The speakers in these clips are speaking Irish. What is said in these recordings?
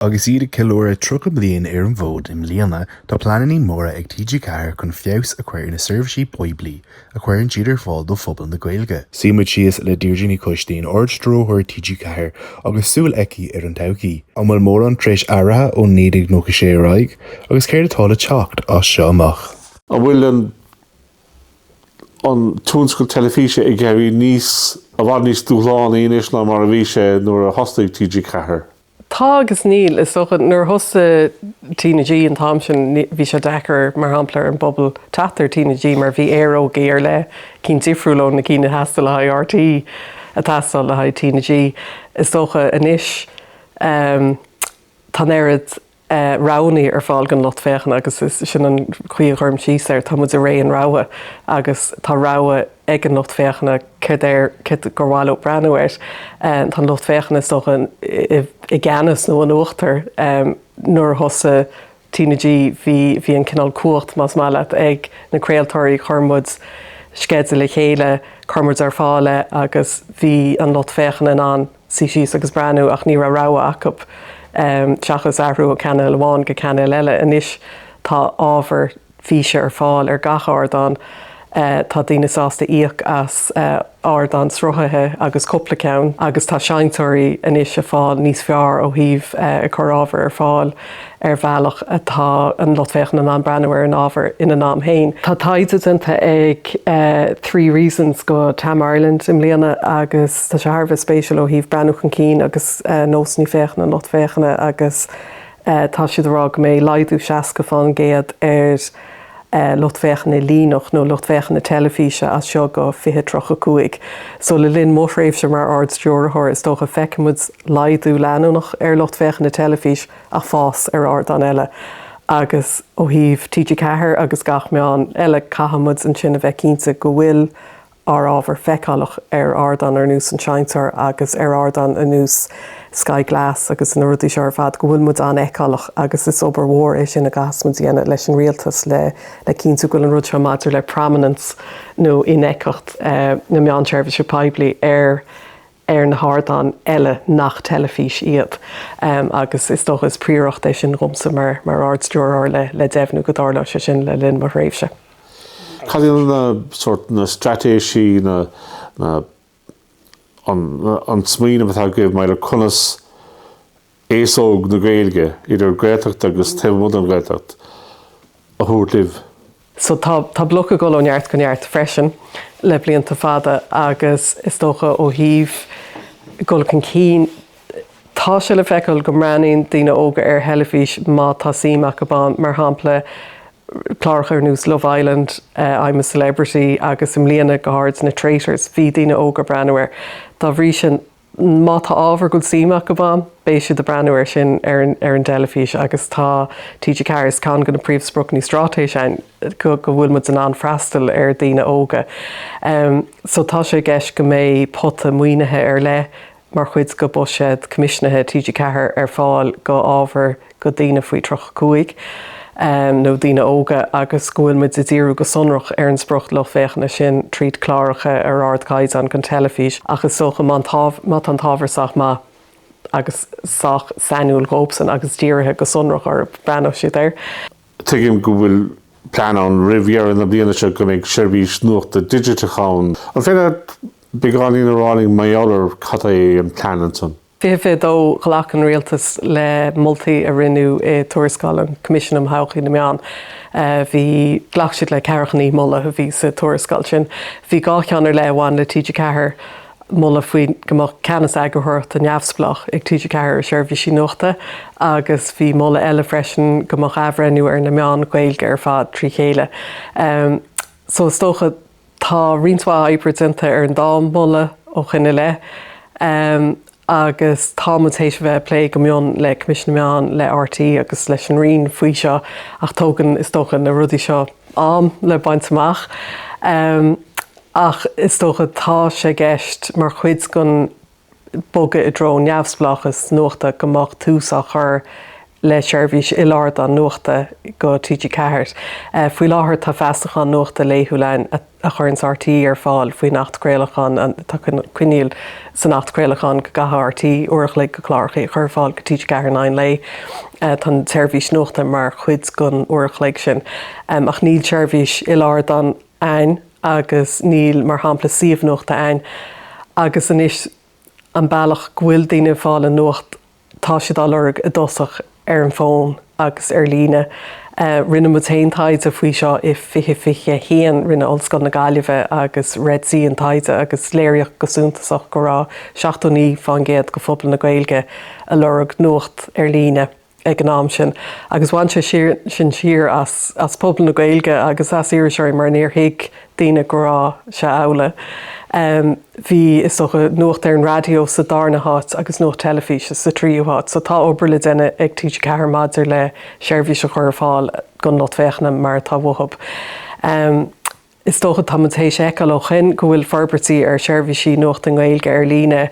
Agus iad ag ceiliúradh 30 bliain ar an bhfód i mbliana, tá pleananna móra ag TG4 chun feabhas a chur ar na seirbhísí poiblí a chuireann siad ar fáil do phobal na Gaeilge. Suímid síos le Deirdre Ní Choistín, Ard-Stiúrthóir TG4 agus súil aici ar an todhchaí. An bhfuil mórán tar éis athraithe ó 1996 ar aghaidh agus céard atá le teacht as seo amach? An bhfuil an an tionscal teilifíse ag éirí níos, i bhfad níos dúshlánaí anois ná mar a bhí sé nuair a thosnaigh TG4? Tá agus níl. Is dócha, nuair a thosaigh TnaG an t-am sin, bhí sé deacair, mar shampla, ar an bpobal teacht ar TnaG mar bhí aerógaí ar leith, cinn difriúil ó na cinn a theastaigh le haghaidh RTÉ, ag teastáil le haghaidh TnaG. Is dócha anois, tá an oiread roghanna ar fáil don lucht féachana agus is sin an chaoi a gcuirim síos air, tá muid i ré an rogha agus tá rogha ag an lucht féachana céard air, céard gur mhaith leo breathnú air. Tá an lucht féachana is dócha i gceannas nó in uachtar. Nuair a thosaigh TnaG bhí bhí an cineál cumhacht, más maith leat, ag na craoltóirí, chuir muid sceideal le chéile, chuir muid ar fáil é agus bhí an lucht féachana in ann suí síos agus breathnú ach ní raibh rogha acu seachas athrú ó chainéal amháin go cainéal eile. Anois tá ábhar físe ar fáil ar gach ardán. Tá daoine sásta íoc as ardán sruthaithe agus cúpla ceann agus tá seinnteoirí anois ag fáil níos fearr ó thaobh ag cur ábhar ar fáil ar bhealach atá an lucht féachana in ann breathnú ar an ábhar ina n-am féin. Tá taighde déanta ag Three Reasons go TAM Ireland i mbliana agus tá sé thar a bheith spéisiúil ó thaobh breathnú chun cinn agus nósanna féachana an lucht féachana agus tá siad ag rá go mbeidh laghdú 60% ar lucht féachana líneach nó lucht féachana teilifíse as seo go 2035. So le linn mo thréimhse mar Ard-Stiúrthóir is dócha feicfidh muid laghdú leanúnach ar lucht féachana teilifís ach fás ar ardáin eile. Agus ó thaobh TG4 agus gach meán eile caithfidh muid ansin a bheith cinnte go bhfuil ár ábhar feiceálach ar ardán ar nós an Seinnteoir agus ar ardán ar nós Sky Glass agus na rudaí seo ar fad, go bhfuil muid an-fheiceálach agus is obair mhór é sin a gcaithfeas muid a dhéanamh leis an rialtas le le cinntiú go bhfuil an rud seo maidir le prominence nó infheictheacht na meán seirbhíse poiblí ar ar na hardáin eile nach teilifís iad agus is dócha is príoracht é sin dhomsa mar mar Ard-Stiúrthóir le le deimhniú go dtarlóidh sé sin le linn mo thréimhse. Cad iad na sórt na straitéisí, na na an an smaoineamh atá agaibh maidir le conas aos óg na Gaeilge, idir Gaeltacht agus taobh amuigh den Ghaeltacht, a thabhairt libh? So tá tá Bloc ag dul ó neart go neart freisin le blianta fada agus is dócha ó thaobh dul chun cinn tá sé le feiceáil go mbreathnaíonn daoine óga ar theilifís má tá suim acu ann, mar shampla cláracha ar nós Love Island, I'm a Celebrity agus i mbliana go háirid na Traitors, bhí daoine óga ag breathnú air. Dá bhrí sin Má tá ábhar go bhfuil suim acu ann, beidh siad ag breathnú air sin ar an ar an dteilifís agus tá TG4, is ceann de na príomhspriocanna straitéise againn go go bhfuil muid in ann freastal ar daoine óga. So tá sé i gceist go mbeidh pota maoinithe ar leith mar chuid de buiséad coimisiúnaithe TG4 ar fáil go ábhar go daoine faoi 35 nó daoine óga agus go bhfuil muid ag díriú go sonrach ar an sprioc lucht féachana sin tríd cláracha ar ardchaighdeán don teilifís ach is dócha má tá an t-ábhar sách maith agus sách sainiúil dhóibhsan agus dírithe go sonrach orthu, breathnóidh siad air. Tuigim go bhfuil plean ann roimh dheireadh na bliana seo go mbeidh seirbhís nuachta digiteach ann. An féidir leat beagáinín a rá linn mar gheall ar cad é an plean ansan? 2022, Ghlac an Rialtas le moltaí a rinneadh i dtuarascáil an Choimisiúin um Thodhchaí na Meán. Bhí, ghlac siad le 49 moladh a bhí sa tuarascáil sin. Bhí 2 cheann ar leith a bhain le TG4, moladh faoi go mbeadh ceannas eagarthóireachta neamhspleách ag TG4 ar sheirbhísí nuachta agus bhí moladh eile freisin go mbeadh athbhreithniú ar na meáin Ghaeilge ar fad trí chéile. So is dócha, Tá roinnt mhaith oibre déanta ar an dá mholadh ó shin i leith agus tá muid théis a bheith ag plé go mion le Coimisiún na Meán, le RTÉ agus leis an Roinn faoi seo ach tógann, is dócha, na rudaí seo am le baint amach. Ach is dócha tá sé i gceist mar chuid den bogadh i dtreo neamhspleáchas nuachta go mbeadh tús á chur. le seirbhís il-ardán nuachta go TG4. Faoi láthair tá feasachán nuachta laethúil ann a chuireanns RTÉ ar fáil faoin Acht Craolacháin, tá coinníoll san Acht Craolacháin go gcaithfidh RTÉ uair a chloig de chláracha a chur ar fáil go TG4 in aghaidh an lae. Tá an tseirbhís nuachta mar chuid den uair a chloig sin. Ach níl seirbhís il-ardán ann agus níl, mar shampla, suíomh nuachta ann agus anois an bealach go bhfuil daoine ag fáil an nuacht, tá siad á lorg i dtosach ar an bhfón agus ar líne. Rinne muid féin taighde faoi seo i 2021, rinne Ollscoil na Gaillimhe agus Red C an taighde agus léiríodh go suntasach go raibh 79% de phobal na Gaeilge ag lorg nuacht ar líne. ag an am sin agus bhain sé sin siar as as pobal na Gaeilge agus as iriseoirí mar níor thuig daoine go raibh sé amhlaidh. Bhí, is dócha, nuacht ar an raidió sa darna háit agus nuacht teilifíse sa tríú háit. So tá obair le déanamh ag TG4 maidir le seirbhís a chur ar fáil don lucht féachana mar atá uathu. Is dócha, tá muid théis a fheiceáil ó shoin go bhfuil forbairtí ar sheirbhísí nuachta i nGaeilge ar líne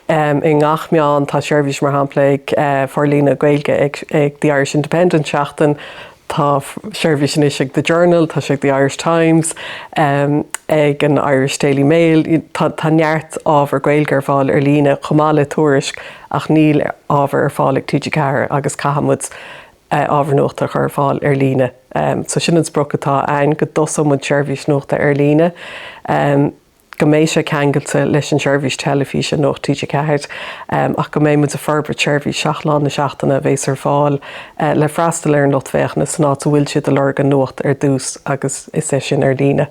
i ngach meán. Tá seirbhís, mar shampla, ag forlíonadh Gaeilge ag The Irish Independent, Seachtain, tá seirbhís anois ag The Journal, tá sé ag The Irish Times, ag an Irish Daily Mail. Tá neart ábhar Gaeilge ar fáil ar líne chomh maith le Tuairisc ach níl ábhar ar fáil ag TG4 agus caithfidh muid ábhar nuachta a chur ar fáil ar líne. So sin an sprioc atá againn, go dtosóidh muid seirbhís nuachta ar líne, go mbeidh sé ceangailte leis an seirbhís teilifíse Nuacht TG4, ach go mbeidh muid ag forbairt seirbhís 7 lá na seachtaine a bheas ar fáil le freastal ar an lucht féachana san áit a bhfuil siad ag lorg an nuacht ar dtús agus is é sin ar líne.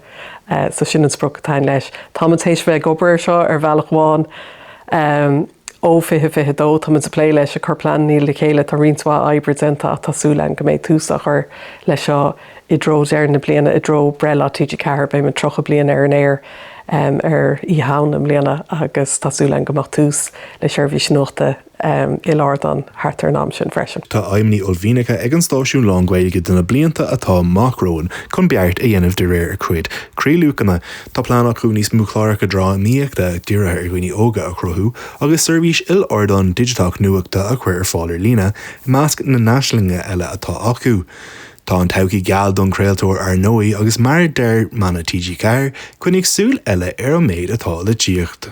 So sin an sprioc atá againn leis. Tá muid théis bheith ag obair ar seo ar bhealach amháin. Ó 2022, tá muid ag plé leis, ag cur pleananna le chéile, tá roinnt mhaith oibre déanta ach tá súil againn go mbeidh tús á chur leis seo i dtreo deireadh na bliana, i dtreo breithlá TG4, beidh muid 30 bliain ar an aer ar Oíche Shamhna i mbliana agus tá súil againn go mbeadh tús le seirbhís nuachta il-ardán thart ar an am sin freisin. Tá aidhmeanna uaillmhianacha ag an stáisiún lán-Ghaeilge do na blianta atá amach romhainn chun beart a dhéanamh de réir a chuid croíluachanna. Tá plean acu níos mó cláracha drámaíochta dírithe ar dhaoine óga a chruthú agus seirbhís il-ardán digiteach nuachta a chur ar fáil ar líne, i measc na n-aislinge eile atá acu. Tá an todhchaí geal don chraoltóir ar ndóigh agus mar a deir mana TG4, coinnigh súil eile ar an méid atá le tíocht.